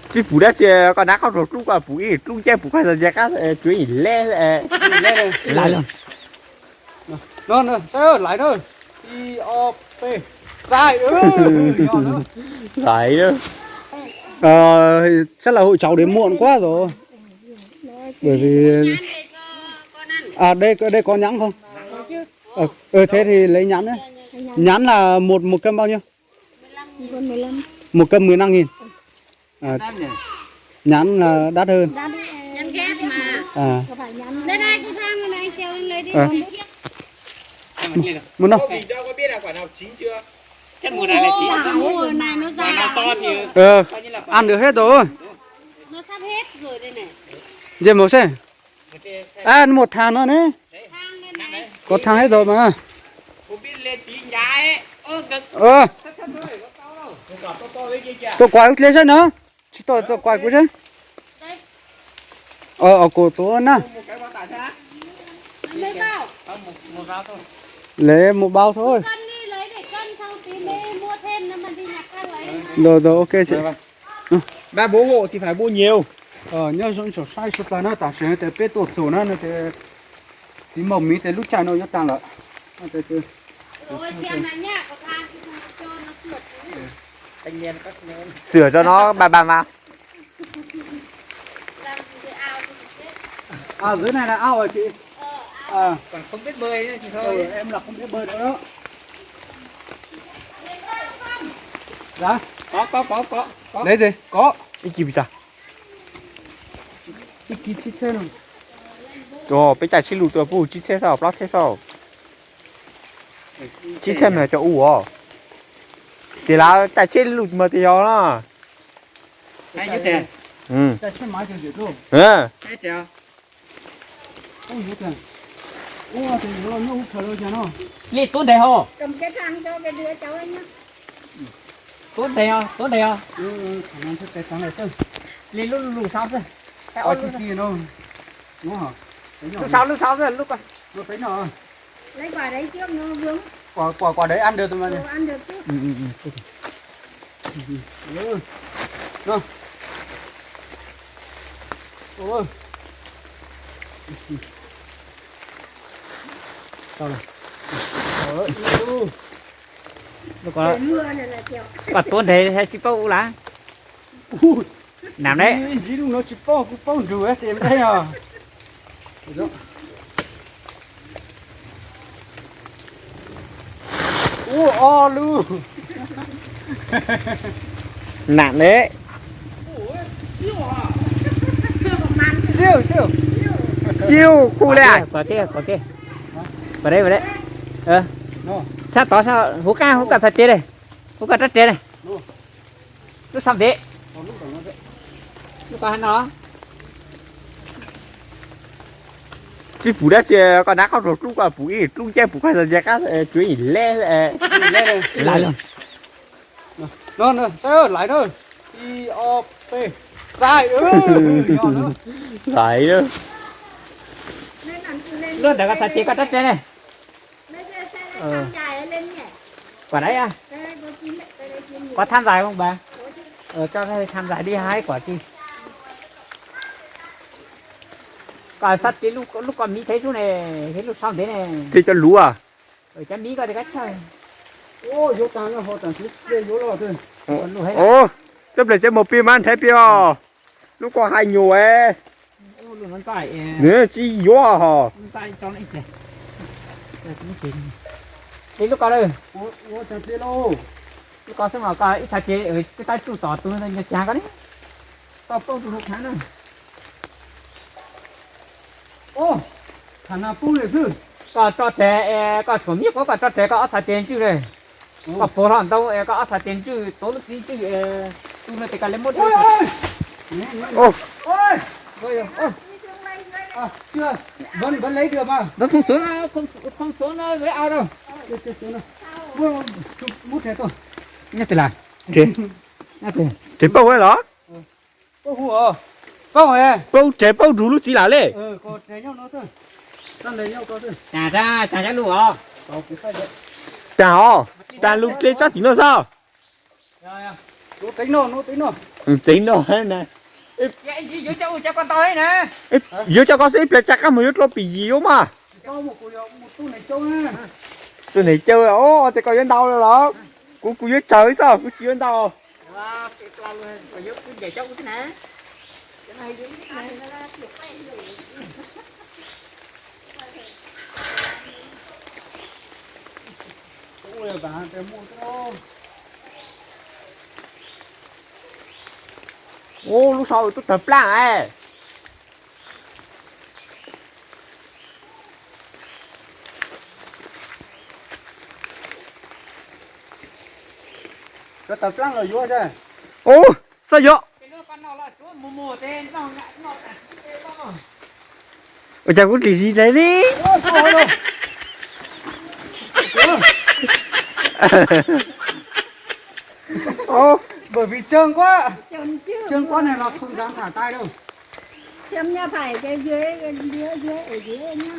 Tsis pum dab tsi, koj nab qhov rau dlub, koj pum ib dlub ncej, pum koj txog nce qab, cuav ib leb. Laiv na, ib ob peb, laiv. Laiv. Chắc là hội cháu đến muộn quá rồi. Bởi vì à, đây đây có nhãn không? Ờ, ờ, thế thì lấy nhãn nhé. Nhãn là một một cân bao nhiêu? Một cân mười lăm nghìn. À, nhãn là đắt hơn. Nhãn ghép mà. À. Đây, đây, con Thang, con này, trèo lên lấy đi. Ờ. Một năm. Chắc mùa này là chín. Mùa này nó già lắm rồi. Ờ, ăn được hết rồi. Nó sắp hết rồi đây này. Dê màu xem. À, nó một thằng nữa nè. Có thằng hết rồi mà. Ờ. Tôi quay clip xem nó. Chỉ tôi tôi quay của xem. Ờ, ờ, của tôi nè. Lấy một bao thôi. Rồi rồi, ok chị. Ba bốn bộ thì phải mua nhiều. Ờ, nhớ dõi sổ sai sổ tay nó, tam sim no tias peb tuaj txog na, no tias txiv maum miv tias lub caij no yuav tag lawm. Sửa cho nó ba ba mà. À, dưới này là ao hả chị? À. Còn không biết bơi nữa thì thôi. Ừ, em là không biết bơi nữa đó. Dạ? Có, có, có, có, có. Lấy gì? Có. Ib kis pes tsawg? Ib kis tsib txhiab no. Ua peb caij tsheb lug tuaj puag tsib txhiab xwb, plaub txhiab xwb. Tsib txhiab mas cov u os. Ces lawv caij tsheb lug mas tias yog na. Li tub ntev ho. Tub ntev, tub ntev os. Li lub lub xauv xwb. Lub xauv, lub xauv xwb, lub. Lấy quả đấy trước nó vướng. Quả, quả, quả đấy ăn được mà. Ừ, ăn được chứ. Ừ, ừ, ừ. Ôi. Sao này? Ờ, lub ko, koj tuav nres thiaj tsis paub ua lawm. Nam ne. Ntsis lub no tsis paub, kuv paub nrug tias dab os. Ua ob lub. Nam ne. Siu, siu. Siu khu le. Kom kiag, kom kiag. Kom deb, kom deb. Sab tod, huv qaab, huv koj txhais tes le. Huv koj rab res le. Lub xab ntev. Lub ko hab no. Tsis pum dab tsi, koj nab qhov rau dlub, koj pum ib dlub ncej, pum koj txog nce qab, cuav ib leb. Laiv na. Ib ob peb, laiv. Laiv. Lub ntawd koj txhais tes koj rab res ne. Quả đấy à? Có tham dài không bà? Ờ, cho tham dài đi hai quả đi. Có sắp tí lúc, lúc con Mỹ thấy chú này, thấy lúc sau thế này. Thì cho lúa à? Ở cho Mỹ coi thì cách sao. Ôi, yuav tag no ho tag sub dej yuav loj xwb. Ôb, coj plaws coj mus pij mas nrhiav pij os. Lub ko hais nyuam es. Nws tsis yuav hos. Ib lub ko, lub ko xwb mas koj ib txhais tes, koj tab tsuj tom tus nyob cas ko ne. Txhob poob tus hauv khav na. Koj tso reg, koj tshuav miv quav koj tso reg koj ob txhais tes ntswj le. Koj puag hlo ntau es koj ob txhais tes ntswj, tuav lub txiv ntswj, tus no ces koj le muab dua. Không xuống, không xuống nó với ao đâu. Nyob twg lawm? Nyob twg? Tsev paub los? Paub, paub tsev paub rug lub txiv lawm le. Tag, tag lub os. Tag os, tag lub dleb tsob txiv no xwb. Txiv no na. Yuav coj koj xwb ib pliag tsa qab mus yuav dlua pim yim yuav mas. Tus neeg caw, o, tias koj yuav ntau los? Kuv, kuv yuav tsawg xwb, kuv tsis yuav ntau. Ub, lub sau tuaj tawg plaaj es. Ub, xav yuav. Ua cas kuv tsis siv dlej li. Ov, bởi vì trơn quá. Trơn quá này là không dám thả tay đâu. Xem nha, phải cái dưới, dưới, dưới, ở dưới nhá.